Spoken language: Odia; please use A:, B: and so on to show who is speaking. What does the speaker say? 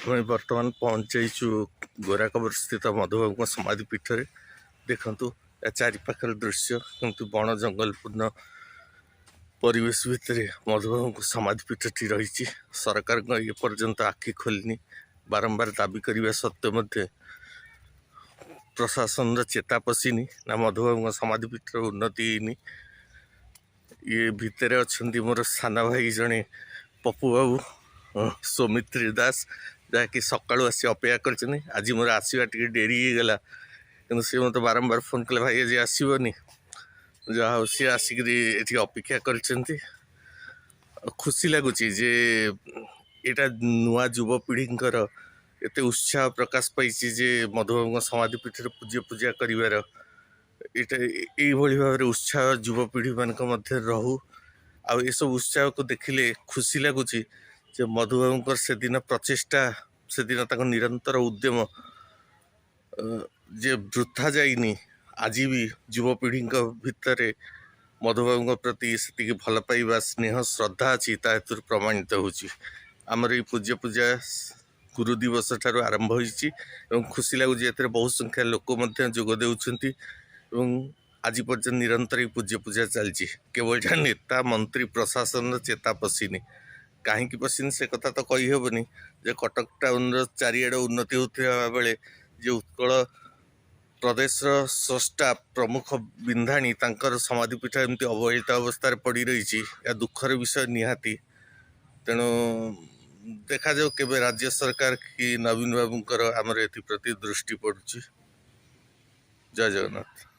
A: ଆମେ ବର୍ତ୍ତମାନ ପହଞ୍ଚାଇଛୁ ଗୋରାକବର ସ୍ଥିତ ମଧୁବାବୁଙ୍କ ସମାଧି ପୀଠରେ। ଦେଖନ୍ତୁ ଏ ଚାରିପାଖର ଦୃଶ୍ୟ, କିନ୍ତୁ ବଣ ଜଙ୍ଗଲପୂର୍ଣ୍ଣ ପରିବେଶ ଭିତରେ ମଧୁବାବୁଙ୍କ ସମାଧି ପୀଠଟି ରହିଛି। ସରକାରଙ୍କ ଏପର୍ଯ୍ୟନ୍ତ ଆଖି ଖୋଲିନି। ବାରମ୍ବାର ଦାବି କରିବା ସତ୍ତ୍ୱେ ମଧ୍ୟ ପ୍ରଶାସନର ଚେତା ପଶିନି ନା ମଧୁବାବୁଙ୍କ ସମାଧି ପୀଠର ଉନ୍ନତି ହେଇନି। ଇଏ ଭିତରେ ଅଛନ୍ତି ମୋର ସାନ ଭାଇ ଜଣେ ପପୁ ବାବୁ, ସୌମିତ୍ରୀ ଦାସ, ଯାହାକି ସକାଳୁ ଆସି ଅପେକ୍ଷା କରିଛନ୍ତି। ଆଜି ମୋର ଆସିବା ଟିକେ ଡେରି ହେଇଗଲା, କିନ୍ତୁ ସେ ମୋତେ ବାରମ୍ବାର ଫୋନ୍ କଲେ, "ଭାଇ, ଆଜି ଆସିବନି?" ଯାହା ହଉ, ସିଏ ଆସିକିରି ଏଠି ଅପେକ୍ଷା କରିଛନ୍ତି। ଆଉ ଖୁସି ଲାଗୁଛି ଯେ ଏଇଟା ନୂଆ ଯୁବପିଢ଼ିଙ୍କର ଏତେ ଉତ୍ସାହ ପ୍ରକାଶ ପାଇଛି ଯେ ମଧୁବାବୁଙ୍କ ସମାଧି ପୀଠରେ ପୂଜ୍ୟ ପୂଜା କରିବାର। ଏଇଟା ଏଇଭଳି ଭାବରେ ଉତ୍ସାହ ଯୁବପିଢ଼ିମାନଙ୍କ ମଧ୍ୟରେ ରହୁ। ଆଉ ଏସବୁ ଉତ୍ସାହକୁ ଦେଖିଲେ ଖୁସି ଲାଗୁଛି ଯେ ମଧୁବାବୁଙ୍କର ସେଦିନ ପ୍ରଚେଷ୍ଟା, ସେଦିନ ତାଙ୍କ ନିରନ୍ତର ଉଦ୍ୟମ ଯେ ବୃଥା ଯାଇନି। ଆଜି ବି ଯୁବପିଢ଼ିଙ୍କ ଭିତରେ ମଧୁବାବୁଙ୍କ ପ୍ରତି ସେତିକି ଭଲ ପାଇବା, ସ୍ନେହ, ଶ୍ରଦ୍ଧା ଅଛି, ତା ଏଥିରୁ ପ୍ରମାଣିତ ହେଉଛି। ଆମର ଏଇ ପୂଜ୍ୟ ପୂଜା ଗୁରୁ ଦିବସ ଠାରୁ ଆରମ୍ଭ ହୋଇଛି ଏବଂ ଖୁସି ଲାଗୁଛି, ଏଥିରେ ବହୁ ସଂଖ୍ୟାରେ ଲୋକ ମଧ୍ୟ ଯୋଗ ଦେଉଛନ୍ତି ଏବଂ ଆଜି ପର୍ଯ୍ୟନ୍ତ ନିରନ୍ତର ଏଇ ପୂଜ୍ୟ ପୂଜା ଚାଲିଛି। କେବଳ ଯାହା ନେତା, ମନ୍ତ୍ରୀ, ପ୍ରଶାସନର ଚେତା ପଶିନି। କାହିଁକି ପଶିନି, ସେ କଥା ତ କହିହେବନି ଯେ କଟକ ଟାଉନର ଚାରିଆଡ଼େ ଉନ୍ନତି ହେଉଥିବା ବେଳେ ଯେ ଉତ୍କଳ ପ୍ରଦେଶର ସ୍ରଷ୍ଟା, ପ୍ରମୁଖ ବିନ୍ଧାଣୀ, ତାଙ୍କର ସମାଧିପୀଠ ଏମିତି ଅବହେଳିତ ଅବସ୍ଥାରେ ପଡ଼ି ରହିଛି, ଏହା ଦୁଃଖର ବିଷୟ ନିହାତି। ତେଣୁ ଦେଖାଯାଉ କେବେ ରାଜ୍ୟ ସରକାର କି ନବୀନ ବାବୁଙ୍କର ଆମର ଏଥିପ୍ରତି ଦୃଷ୍ଟି ପଡ଼ୁଛି। ଜୟ ଜଗନ୍ନାଥ।